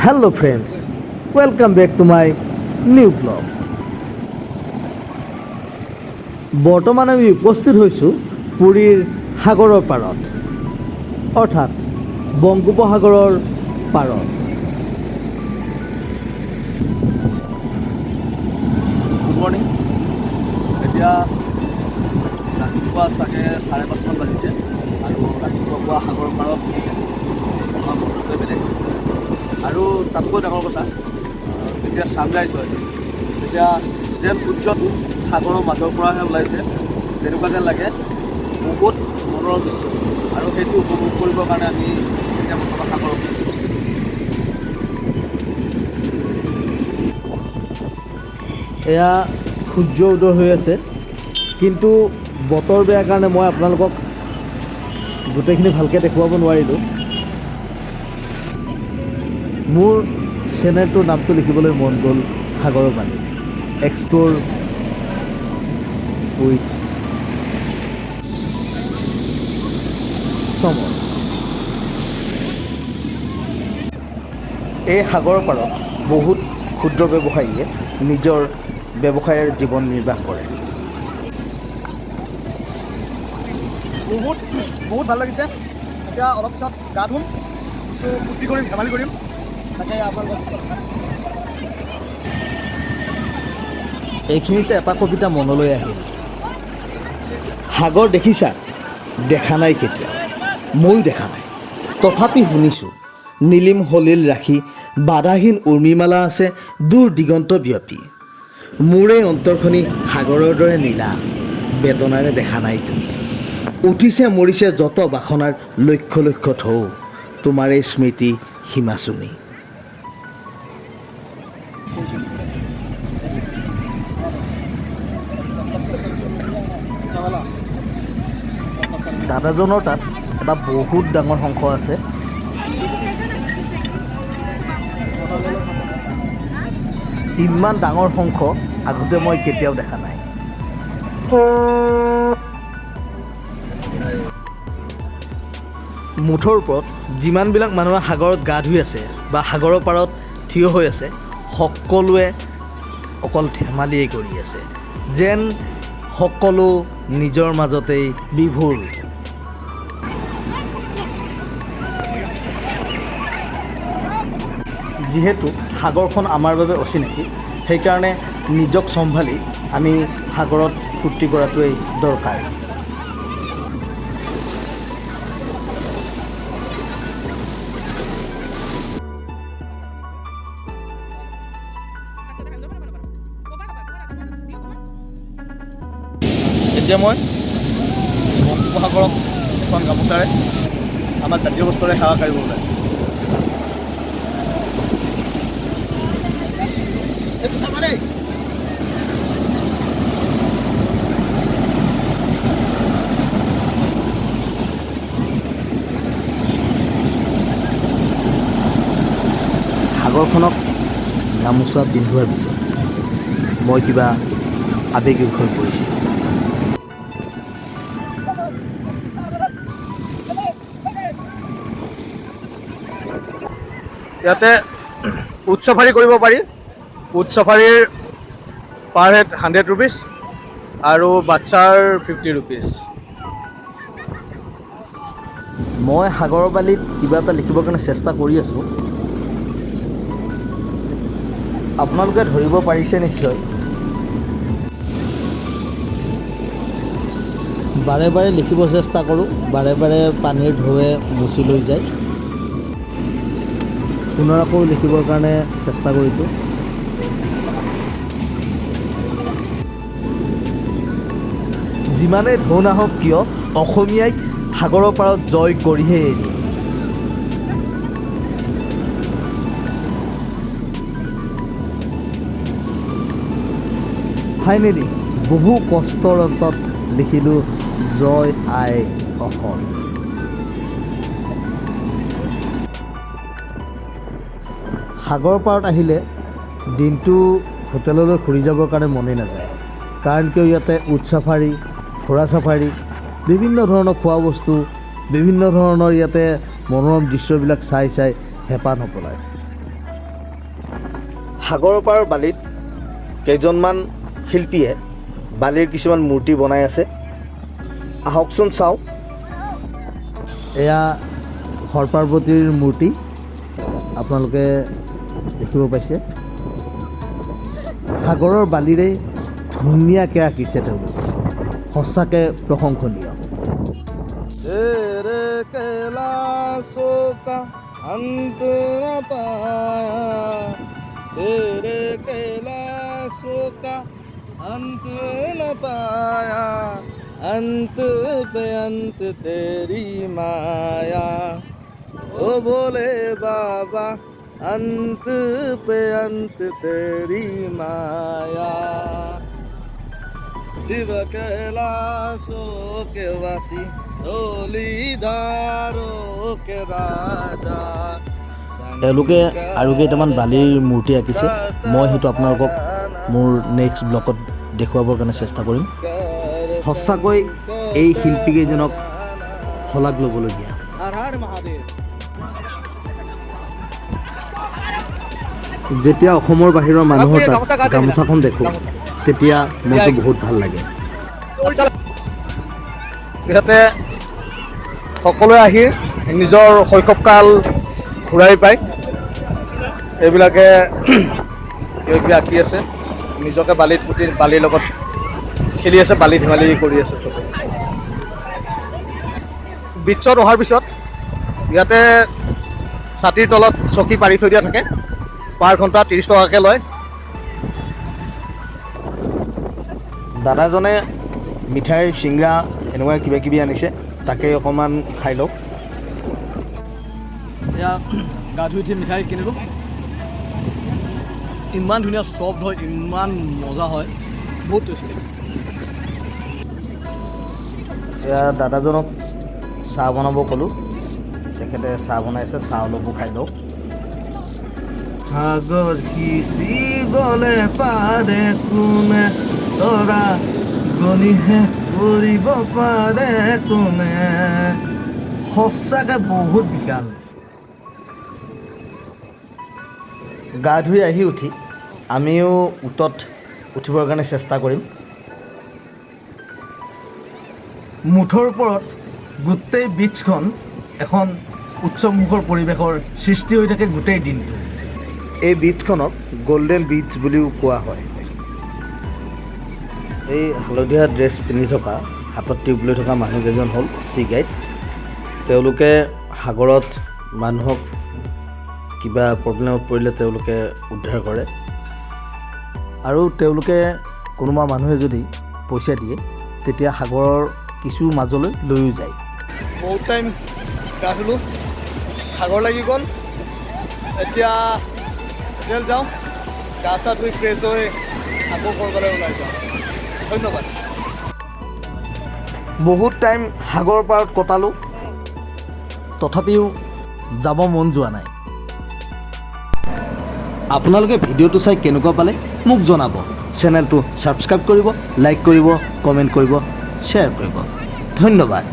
Hello friends, welcome back to my new vlog. বৰ্তমান আমি উপস্থিত হৈছোঁ পুৰীৰ সাগৰৰ পাৰত, অৰ্থাৎ বংগোপসাগৰৰ পাৰত। Good morning. এতিয়া ৰাতিপুৱা চাগে 5:30মান বাজিছে আৰু ৰাতিপুৱা পুৱা সাগৰৰ পাৰত অহা মজাটোৱে বেলেগ। আৰু তাতকৈ ডাঙৰ কথা, যেতিয়া ছানৰাইজ হয়, তেতিয়া যেন সূৰ্যটো সাগৰৰ মাজৰ পৰাহে ওলাইছে, তেনেকুৱা যেন লাগে। বহুত মনোৰম দৃশ্য আৰু সেইটো উপভোগ কৰিবৰ কাৰণে আমি এতিয়া বৰ্তমান সাগৰৰ উপস্থিত। এয়া সূৰ্য উদয় হৈ আছে, কিন্তু বতৰ বেয়া কাৰণে মই আপোনালোকক গোটেইখিনি ভালকৈ দেখুৱাব নোৱাৰিলোঁ। মোৰ চেনেলটোৰ নামটো লিখিবলৈ মন গ'ল সাগৰৰ পানীত, এক্সপ্ল'ৰ উইথ সমৰ। এই সাগৰৰ পাৰত বহুত ক্ষুদ্ৰ ব্যৱসায়ীয়ে নিজৰ ব্যৱসায়ৰ জীৱন নিৰ্বাহ কৰে। বহুত বহুত ভাল লাগিছে। এতিয়া অলপ পিছত গা ধুম, কিছু ফূৰ্তি কৰিম, ধেমালি কৰিম, তাকে আপোনালোকক। এইখিনিতে এটা কবিতা মনলৈ আহিল। সাগৰ দেখিছা? দেখা নাই কেতিয়াও, ময়ো দেখা নাই। তথাপি শুনিছোঁ, নীলিম সলিল ৰাখি বাধাহীন উৰ্মিমালা আছে দূৰ দিগন্ত বিয়পি। মোৰে অন্তৰখনি সাগৰৰ দৰে নীলা, বেদনাৰে দেখা নাই তুমি। উঠিছে মৰিছে যত বাসনাৰ লক্ষ লক্ষ ঢৌ, তোমাৰ এই স্মৃতি সীমা চুমি। দাদাজনৰ তাত এটা বহুত ডাঙৰ শংখ আছে। ইমান ডাঙৰ শংখ আগতে মই কেতিয়াও দেখা নাই। মুঠৰ ওপৰত যিমানবিলাক মানুহে সাগৰত গা ধুই আছে বা সাগৰৰ পাৰত থিয় হৈ আছে, সকলোৱে অকল ধেমালিয়েই কৰি আছে, যেন সকলো নিজৰ মাজতেই বিভোৰ। যিহেতু সাগৰখন আমাৰ বাবে অচিনাকি, সেইকাৰণে নিজক চম্ভালি আমি সাগৰত ফূৰ্তি কৰাটোৱেই দৰকাৰ। এতিয়া মই বংগোপসাগৰক এখন গামোচাৰে আমাৰ জাতীয় বস্ত্ৰৰে সেৱা কৰিব ওলাইছোঁ। এইটো চাবা দেই। সাগৰখনক গামোচা পিন্ধোৱাৰ পিছত মই কিবা আৱেগিক হৈ পৰিছিলোঁ। ইয়াতে উট চাফাৰী কৰিব পাৰি। উট চাফাৰীৰ পাৰ হেড 100 ৰুপিজ আৰু বাচ্ছাৰ 50 ৰুপিজ। মই সাগৰৰ বালিত কিবা এটা লিখিবৰ কাৰণে চেষ্টা কৰি আছোঁ। আপোনালোকে ধৰিব পাৰিছে নিশ্চয়। বাৰে বাৰে লিখিব চেষ্টা কৰোঁ, বাৰে বাৰে পানীৰ ঢৌৱে মুচি লৈ যায়। পুনৰ আকৌ লিখিবৰ কাৰণে চেষ্টা কৰিছোঁ। যিমানেই ঢৌ নাহক কিয়, অসমীয়াই সাগৰৰ পাৰত জয় কৰিহে এৰিম। ফাইনেলি বহু কষ্টৰ অন্তত লিখিলোঁ, জয় আই অসম। সাগৰৰ পাৰত আহিলে দিনটো হোটেললৈ ঘূৰি যাবৰ কাৰণে মনেই নাযায়। কাৰণ কিয়, ইয়াতে উট চাফাৰী, ঘোঁৰা চাফাৰী, বিভিন্ন ধৰণৰ খোৱা বস্তু, বিভিন্ন ধৰণৰ ইয়াতে মনোৰম দৃশ্যবিলাক চাই চাই হেঁপাহ নপলায়। সাগৰৰ পাৰৰ বালিত কেইজনমান শিল্পীয়ে বালিৰ কিছুমান মূৰ্তি বনাই আছে। আহকচোন চাওঁ। এয়া হৰ পাৰ্বতীৰ মূৰ্তি, আপোনালোকে দেখিব পাইছে। সাগৰৰ বালিৰে ধুনীয়াকৈ আঁকিছে তেওঁলোকে, সঁচাকৈ প্ৰশংসনীয়। तेरे कैलाशों का अंत न पाया, तेरे कैलाशों का अंत न पाया, अंत पे अंत तेरी माया, ओ भोले बाबा, अंत पे अंत तेरी माया। शिव कैलाशों के वासी, धौलीधारों के राजा। এওঁলোকে আৰু কেইটামান বালিৰ মূৰ্তি আঁকিছে। মই সেইটো আপোনালোকক মোৰ নেক্সট ব্লগত দেখুৱাবৰ কাৰণে চেষ্টা কৰিম। সঁচাকৈ এই শিল্পীকেইজনক শলাগ ল'বলগীয়া। हर हर महादेव। যেতিয়া অসমৰ বাহিৰৰ মানুহৰ তাত গামোচাখন দেখোঁ, তেতিয়া মনটো বহুত ভাল লাগে। ইয়াতে সকলোৱে আহি নিজৰ শৈশৱকাল ঘূৰাই পায়। এইবিলাকে কিবা কিবি আঁকি আছে, নিজকে বালিত পুতি বালিৰ লগত খেলি আছে, বালি ধেমালি কৰি আছে চবে। বিচত অহাৰ পিছত ইয়াতে ছাতিৰ তলত চকী পাৰি থৈ দিয়া থাকে। পাৰ ঘণ্টা 30 টকাকৈ লয়। দাদাজনে মিঠাই, চিংৰা এনেকুৱা কিবা কিবি আনিছে, তাকে অকণমান খাই লওক। এয়া গা ধুই উঠি মিঠাই কিনিলোঁ। ইমান ধুনীয়া চফ্ট হয়, ইমান মজা হয়, বহুত টেষ্টি। এয়া দাদাজনক চাহ বনাব ক'লোঁ, তেখেতে চাহ বনাইছে। চাহ অলপো খাই লওক। সাগৰ সিঁচিবলে পাৰে কোনে, তৰা গণি শেষ কৰিব পাৰে কোনে? সঁচাকৈ বহুত বিশাল। গা ধুই আহি উঠি আমিও উটত উঠিবৰ কাৰণে চেষ্টা কৰিম। মুঠৰ ওপৰত গোটেই বীচখন এখন উৎসৱমুখৰ পৰিৱেশৰ সৃষ্টি হৈ থাকে গোটেই দিনটো। এই বীচখনক গল্ডেন বীচ বুলিও কোৱা হয়। এই হালধীয়া ড্ৰেছ পিন্ধি থকা, হাতত টিউব লৈ থকা মানুহকেইজন হ'ল চি গাইড। তেওঁলোকে সাগৰত মানুহক কিবা প্ৰব্লেমত পৰিলে তেওঁলোকে উদ্ধাৰ কৰে আৰু তেওঁলোকে কোনোবা মানুহে যদি পইচা দিয়ে, তেতিয়া সাগৰৰ কিছু মাজলৈ লৈও যায়। বহুত টাইম গা ধুলোঁ, ভাগৰ লাগি গ'ল। এতিয়া হোটেল যাওঁ, গা চা ধুই ফ্ৰেছ হৈ আকৌ ক'ৰবালৈ ওলাই যাওঁ। ধন্যবাদ। বহুত টাইম সাগৰৰ পাৰত কটালোঁ, তথাপিও যাব মন যোৱা নাই। আপোনালোকে ভিডিঅ'টো চাই কেনেকুৱা পালে মোক জনাব। চেনেলটো ছাবস্ক্ৰাইব কৰিব, লাইক কৰিব, কমেণ্ট কৰিব, শ্বেয়াৰ কৰিব। ধন্যবাদ।